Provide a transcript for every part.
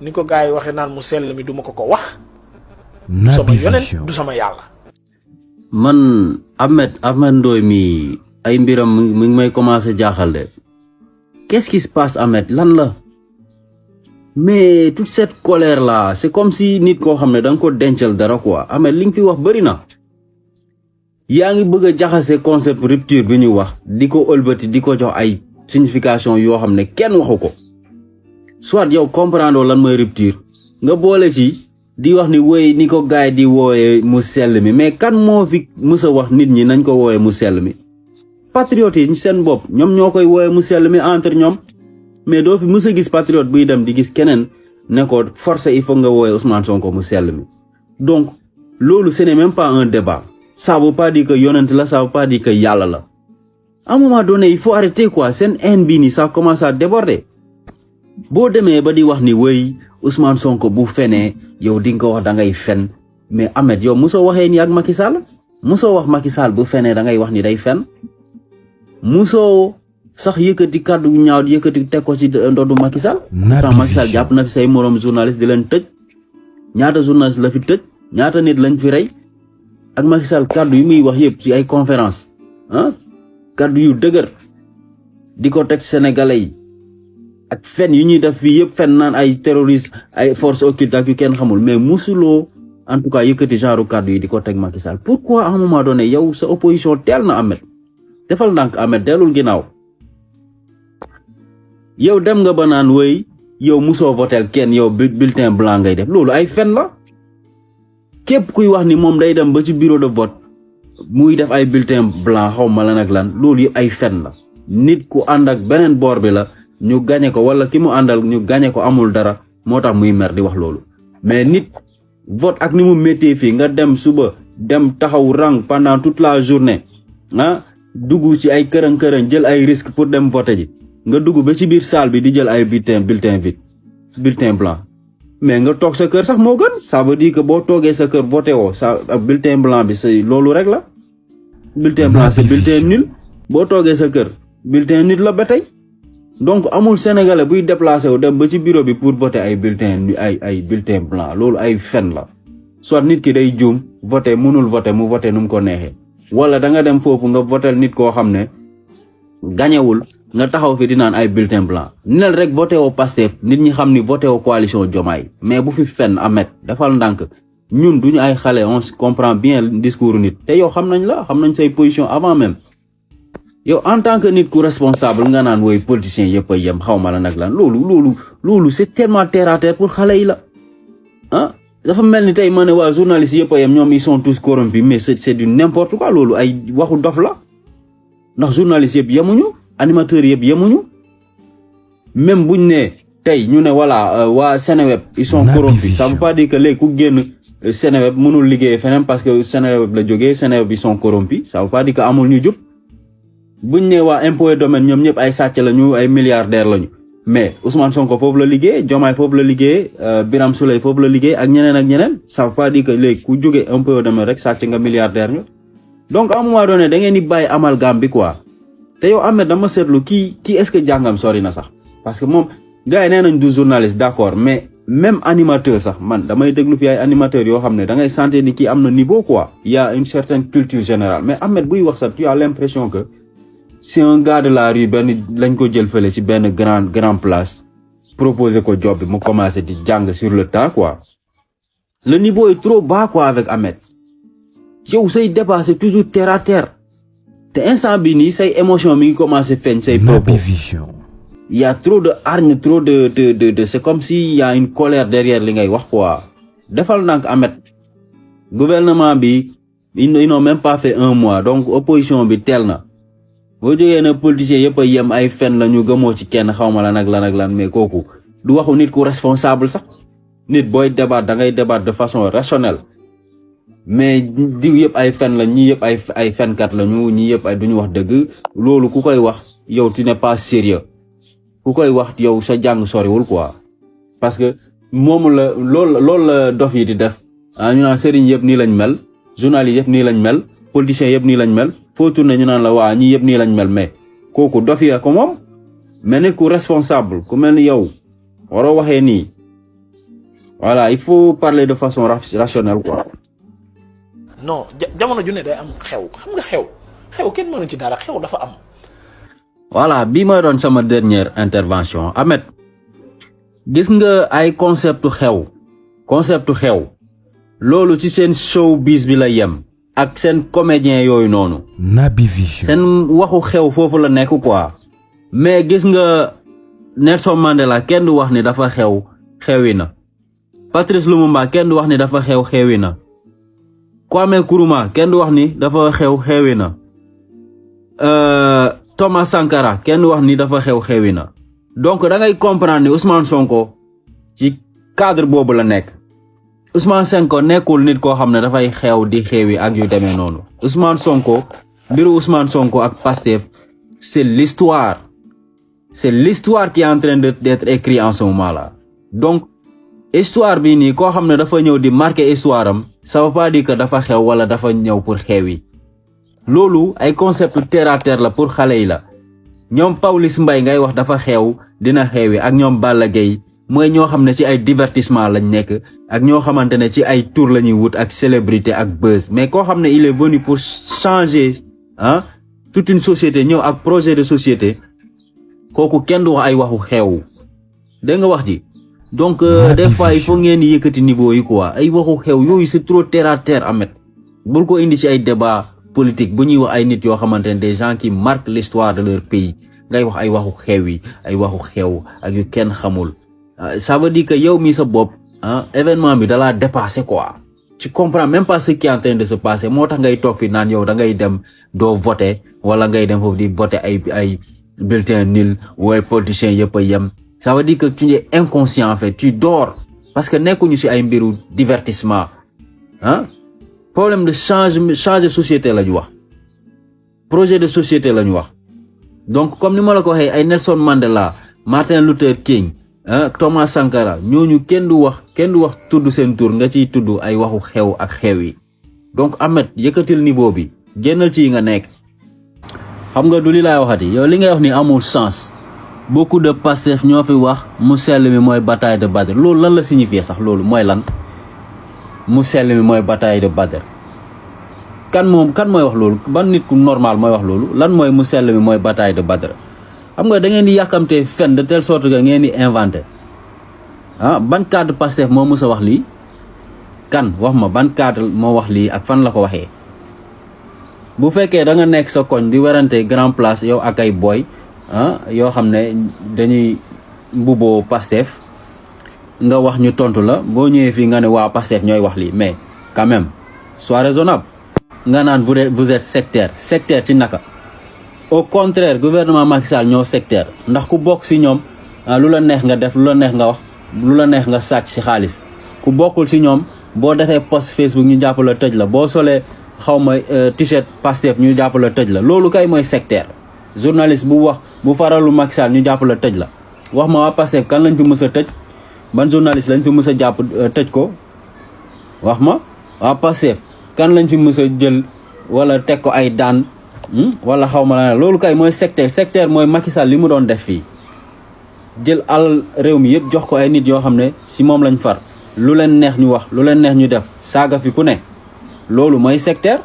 ni ko gaay waxe naan mu sell mi duma ko wax du sama yonent du sama yàlla. man Ahmed Ndoye mi ay mbiram mu ngi may commencer jaaxal de. Qu'est-ce qui se passe Ahmed lan la? Mais toute cette colère là c'est comme si nit koo xam ne da nga ko dencal dara quoi Ahmed li nga fi wax bëri na. yaa ngi bëgg a jaxase concept rupture bi ñu wax di ko ëlbati di ko jox ay signification yoo xam ne kenn waxu ko. soit yow comprendre lan mooy rupture nga boole ci di wax ni woy ni ko gaay di wooye mu sell mi mais kan moo fi mës a wax nit ñi nañ ko wooye mu sell mi. patriotes yi seen bopp ñoom ñoo koy wooye mu sell mi entre ñoom mais doo fi mës a gis patriote buy dem di gis keneen ne ko forcé il faut nga wooye Ousmane Sonko mu sell mi. donc loolu ce n'est même pas un débat ça veut pas dire que yonent la ça veut pas dire que yàlla la. à un moment donné il faut arrêter quoi seen haine bii nii ça commence à déborder. boo demee ba di wax ni wëy Ousmane Sonko bu fenee yow di nga ko wax da ngay fen mais Ahmed yow mosoo waxee ni ak Macky Sall mosoo wax Macky Sall bu fenee da ngay wax ni day fen mosoo sax yëkkati kàddu ñaaw di yëkkati teg ko ci ndoddu Macky Sall. pourtant Macky Sall jàpp na fi say morom journaliste di leen tëj ñaata journaliste la fi tëj ñaata nit lañ fi rey ak Macky Sall kàddu yu muy wax yëpp ci ay conférence kàddu yu dëgër di ko teg sénégalais yi. ak fen yu ñuy def fii yëpp fen naan ay terroriste ay force occulte ak yu kenn xamul mais musuloo en tout cas yëkkati genre kàddu yi di ko teg Macky Sall pourquoi à un moment donné yow sa opposition teel na Ahmed defal ndànk Ahmed delul ginnaaw yow dem nga ba naan wëy yow musoo votel kenn yow bulletin blanc ngay def loolu ay fen la képp kuy wax ni moom day dem ba ci bureau de vote muy def ay bulletin blanc xaw ma lan ak lan loolu yëpp ay fen la nit ku ànd ak beneen boor bi la ñu gañe ko wala ki mu àndal ñu gañe ko amul dara moo tax muy mer di wax loolu mais nit vote ak ni mu méttee fii nga dem suba dem taxaw rang pendant toute la journée dugg ci ay kërën jël ay risque pour dem voter ji nga dugg ba ci biir salle bi di jël ay bulletin blanc mais nga toog sa kër sax moo gën ça veut dire que boo toogee sa kër voté woo sa ak bulletin blanc bi c'est loolu rek la bulletin blanc c'est bulletin nul boo toogee sa kër bulletin nul la ba tey. donc amul sénégalais buy déplacé wu dem ba ci bureau bi pour voter ay bulletin blanc loolu ay fen la soit nit ki day juum voter mënul voter mu voter nu mu ko neexee wala da nga dem foofu nga voter nit koo xam ne gañewul nga taxaw fi di naan ay bulletin blanc nel rek voter woo Pastef nit ñi xam ni voter woo coalition Diomaye mais bu fi fen Ahmed defal ndànk ñun duñu ay xale on comprend bien discours nit te yow xam nañ say position avant même. yow en tant que nit ku responsable nga naan woy politiciens yëpp a yem xaw ma la nag lan loolu c'est tellement terre à terre pour xale yi la dafa mel ni tey ma ne waa journalistes yëpp a yem ñoom ils sont tous corrompus mais c'est du n'importe quoi loolu ay waxu dof la ndax journalistes yëpp yemuñu animateurs yëpp yemuñu même buñ ne tey ñu ne voilà waa Seneweb ils sont corrompus ça veut pas dire que léegi ku génn Seneweb mënul liggéey feneen parce que Seneweb la jógee Seneweb ils sont corrompus ça veut pas dire que amul ñu jub buñ ne waa impôt et domaine ñoom ñëpp ay sàcc lañu ay milliardaires lañu mais Ousmane Sonko foofu la liggéey Diomaye foofu la liggéey Birame Souleye foofu la liggéey ak ñeneen ça veut pas dire que léegi ku jóge impôt et domaine rek sàcc nga milliardaire ñu donc à un moment donné da ngeen di bàyyi amalgame bi quoi te yow Ahmed dama seetlu kii est-ce que jàngam sori na sax parce que moom gars yi nee nañ du journaliste d'accord mais même animateur sax man damay déglu fi ay animateurs yoo xam ne da ngay sentir ni kii am na niveau quoi il y a une certaine culture générale mais Ahmed buy wax sax tu as l'impression que c'est un gars de la rue benn lañ ko jël fële ci benn grand place proposé ko job bi mu commencé di jàng sur le tas quoi le niveau est trop bas quoi avec Ahmed yow say débat c'est toujours terre à terre te instant bi nii say émotion mi ngi commencé feeñ say propos il y a trop de hargne trop de c'est comme si il y a une colère derrière li ngay wax quoi defal ndànk Ahmed gouvernement bi ils n'ont même pas fait 1 mois donc opposition bi teel na boo jógee na politiciens yëpp a yem ay fen la ñu gëmoo ci kenn xawma lan ak lan mais kooku du waxu nit ku responsable sax nit booy débat da ngay débat de façon rationnelle mais diw yëpp ay fen la ñi yëpp ay fenkat la ñu ñi yëpp ay duñu wax dëgg loolu ku koy wax yow tu n'es pas sérieux ku koy wax yow sa jàng soriwul quoi parce que moom la loolu la dof yi di def ñu naan sëriñ yëpp nii lañ mel journaliste yëpp nii lañ mel politiciens yëpp nii lañ mel foo tourné ñu naan la waa ñi yëpp nii lañ mel mais kooku dof yi ko moom mais nit ku responsable ku mel ni yow waroo waxee nii voilà il faut parler de façon rationnelle quoi. non jamono ju ne day am xew xam nga xew kenn mënu ci dara xew dafa am. voilà bii mooy doon sama dernière intervention Ahmed gis nga ay conceptu xew loolu ci seen showbiz bi la yem ak seen comédien yooyu noonu. Naby Vision. seen waxu xew foofu la nekk quoi. mais gis nga Nelson Mandela kenn du wax ni dafa xewi na. Patrice Lumumba kenn du wax ni dafa xewi na. Kwame Nkrumah kenn du wax ni dafa xewi na. Thomas Sankara kenn du wax ni dafa xewi na. donc da ngay comprendre ni Ousmane Sonko ci cadre boobu la nekk. Ousmane Sonko nekkul nit koo xam ne dafay di xewi ak yu demee noonu. Ousmane Sonko mbiru Ousmane Sonko ak Pastef c'est l'histoire qui est en train d'être écrit en ce moment-là. donc histoire bi nii koo xam ne dafa ñëw di marquer histoire am ça veut pas dire que dafa xew wala dafa ñëw pour xewi. loolu ay concept terre à terre la pour xale yi la. ñoom Pawlish Mbaye ngay wax dafa dina xewi ak ñoom Balla Gaye mooy ñoo xam ne ci ay divertissement lañ nekk ak ñoo xamante ne ci ay tour la ñuy wut ak célébrité ak buzz mais koo xam ne il est venu pour changer toute une société ñëw ak projet de société kooku kenn du wax ay waxu xew dégg nga wax ji. donc des fois il faut ngeen yëkkati niveau yi quoi ay waxu xew yooyu c'est trop terre à terre Ahmed bul ko indi ci ay débat politique bu ñuy wax ay nit yoo xamante ne des gens qui marquent l'histoire de leur pays ngay wax ay waxu xew yi ay waxu xew ak yu kenn xamul. ça veut dire que yow mi sa bopp événement bi da laa dépassé quoi. tu comprends même pas ce qui est en train de se passer moo tax ngay toog fi naan yow da ngay dem doo voter wala ngay dem foofu di voter ay bulletin nul wala politiciens yëpp a yem. ça veut dire que tu es inconscient en fait tu dors parce que nekkuñu ci ay mbiru divertissement problème de changer société la ñu wax projet de société la ñu wax. donc comme ni ma la ko waxee ay Nelson Mandela Martin Luther King Thomas Sankara ñooñu kenn du wax tudd seen tur nga ciy tudd ay waxu xew ak xew yi. donc Ahmed yëkkatil niveau bi génnal ci yi nga nekk. xam nga du li laay waxati yow li ngay wax ni amul sens. beaucoup de Pastef ñoo fi wax mu sell mi mooy bataille de Badr loolu lan la signifier sax loolu mooy lan mu sell mi mooy bataille de Badr kan mooy wax loolu ban nit ku normal mooy wax loolu lan mooy mu sell mi mooy bataille de Badr. xam nga da ngeen di yàkkamtee fen de telle sorte que ngeen di inventé ban cadre Pastef moo mës a wax lii kan wax ma ban cadre moo wax lii ak fan la ko waxee. bu fekkee da nga nekk sa koñ di werante grand place yow ak ay boy yoo xam ne dañuy mbuboo Pastef nga wax ñu tontu la boo ñëwee fii nga ne waa Pastef ñooy wax lii mais quand même sois raisonnable. nga naan vous êtes sectaire ci naka. au contraire gouvernement Macky Sall ñoo sectaire ndax ku bokk ci ñoom lu la neex nga def lu la neex nga wax lu la neex nga sàcc ci xaalis ku bokkul ci ñoom boo defee post Facebook ñu jàpp la tëj la boo solee xawma t-shirt Pastef ñu jàpp la tëj la loolu kay mooy sectaire. journaliste bu wax bu faralu Macky Sall ñu jàpp la tëj la wax ma waa Pastef kan lañ fi mës a tëj ban journaliste lañ fi mës a jàpp tëj ko wax ma waa Pastef kan lañ fi mës a jël wala teg ko ay daan wala xaw ma la loolu kay mooy sectaire mooy Macky Sall li mu doon def fii jël alal réew mi yëpp jox ko ay nit yoo xam ne ci moom lañ far lu leen neex ñu wax lu leen neex ñu def saaga fi ku ne loolu mooy sectaire.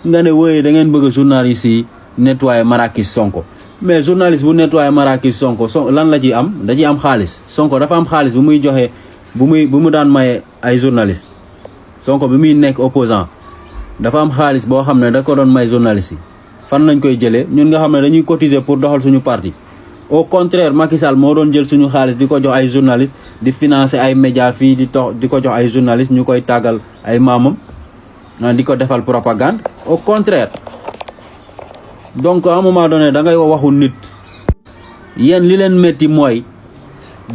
nga ne wooye da ngeen bëgg journaliste yi nettoyer Marakis Sonko mais journaliste bu nettoyer Marakis Sonko lan la ciy am da ciy am xaalis Sonko dafa am xaalis bu muy joxe bu mu daan maye ay journaliste Sonko bi muy nekk opposant dafa am xaalis boo xam ne da ko doon may journaliste yi fan lañ koy jëlee ñun nga xam ne dañuy cotiser pour doxal suñu parti. au contraire Macky Sall moo doon jël suñu xaalis di ko jox ay journaliste di financer ay médias fii di ko jox ay journaliste ñu koy tàggal ay maamam di ko defal propagande au contraire. donc à un moment donné da ngay waxu nit yéen li leen métti mooy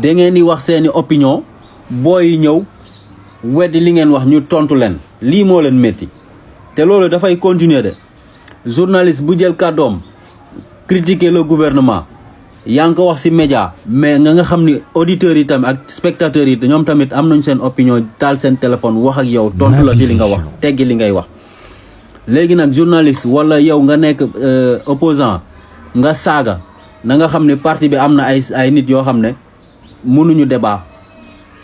da ngeen di wax seeni opinion booy yi ñëw weddi li ngeen wax ñu tontu leen lii moo leen métti te loolu dafay continuer de journaliste bu jël kàddoom critiquer le gouvernement yaa ngi ko wax ci média mais nga xam ni auditeurs yi tamit ak spectateurs yi ñoom tamit am nañ seen opinion taal seen téléphone wax ak yow tontu la ci li nga wax teggi li ngay wax. léegi nag journaliste wala yow nga nekk opposant nga saaga na nga xam ne parti bi am na ay nit yoo xam ne mënuñu débat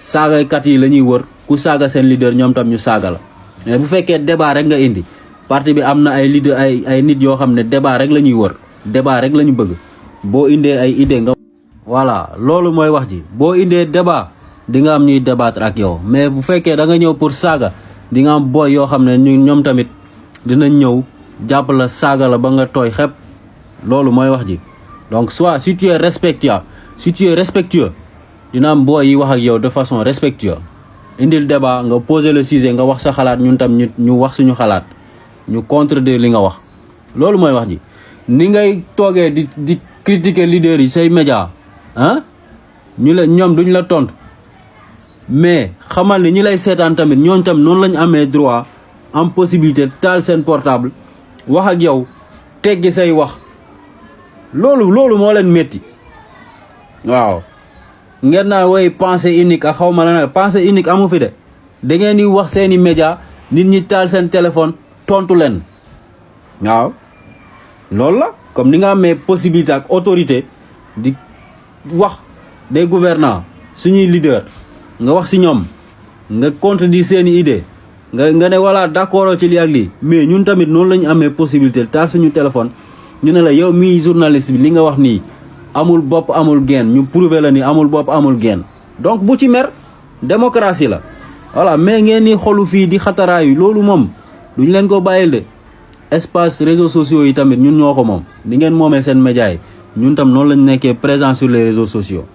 saagakat yi la ñuy wër ku saaga seen leader ñoom tam ñu saaga la mais bu fekkee débat rek nga indi parti bi am na ay leader ay nit yoo xam ne débat rek la ñuy wër débat rek la ñu bëgg boo indee ay idée nga voilà loolu mooy wax ji boo indee débat di nga am ñuy débattre ak yow mais bu fekkee da nga ñëw pour saaga di nga am boy yoo xam ne ñoom tamit dinañ ñëw jàpp la saaga la ba nga tooy xepp loolu mooy wax ji donc soit si tu es respectueux dina am boy yi wax ak yow de façon respectueuse indil débat nga poser le sujet nga wax sa xalaat ñun tam ñu wax suñu xalaat ñu contredire li nga wax loolu mooy wax ji ni ngay toogee di critiquer leader yi say média ñoom duñ la tontu mais xamal ni ñi lay seetaan tamit ñooñ tam noonu lañu amee droit am possibilité taal seen portable wax ak yow teggi say wax loolu moo leen métti waaw ngeen naa woy pensée unique ak xaw ma la ne pensée unique amu fi de da ngeen di wax seeni média nit ñi taal seen téléphone tontu leen waaw loolu la comme ni nga amee possibilité ak autorité di wax des gouvernants suñuy leader nga wax ci ñoom nga contredire seeni idée nga ne voilà d'accord ci lii ak lii mais ñun tamit noonu la ñu amee possibilité taal suñu téléphone ñu ne la yow mii journaliste bi li nga wax nii amul bopp amul genn ñu prouver la ni amul bopp amul genn donc bu ci mer démocratie la voilà mais ngeen ni xolu fii di xataraayu loolu moom duñ leen ko bàyyil de espace réseaux sociaux yi tamit ñun ñoo ko moom di ngeen moomee seen média yi ñun tam noonu lañ nekkee présent sur les réseaux sociaux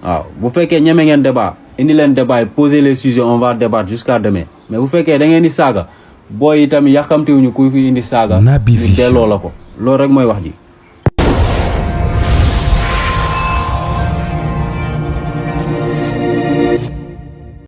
waaw bu fekkee ñeme ngeen débat indi leen débat yi poser les sujets on va débattre jusqu'à demain mais bu fekkee da ngeen di saaga booy yi tamit yàqamtiwuñu kuy fi indi saaga ñu delloo la ko loolu rek mooy wax ji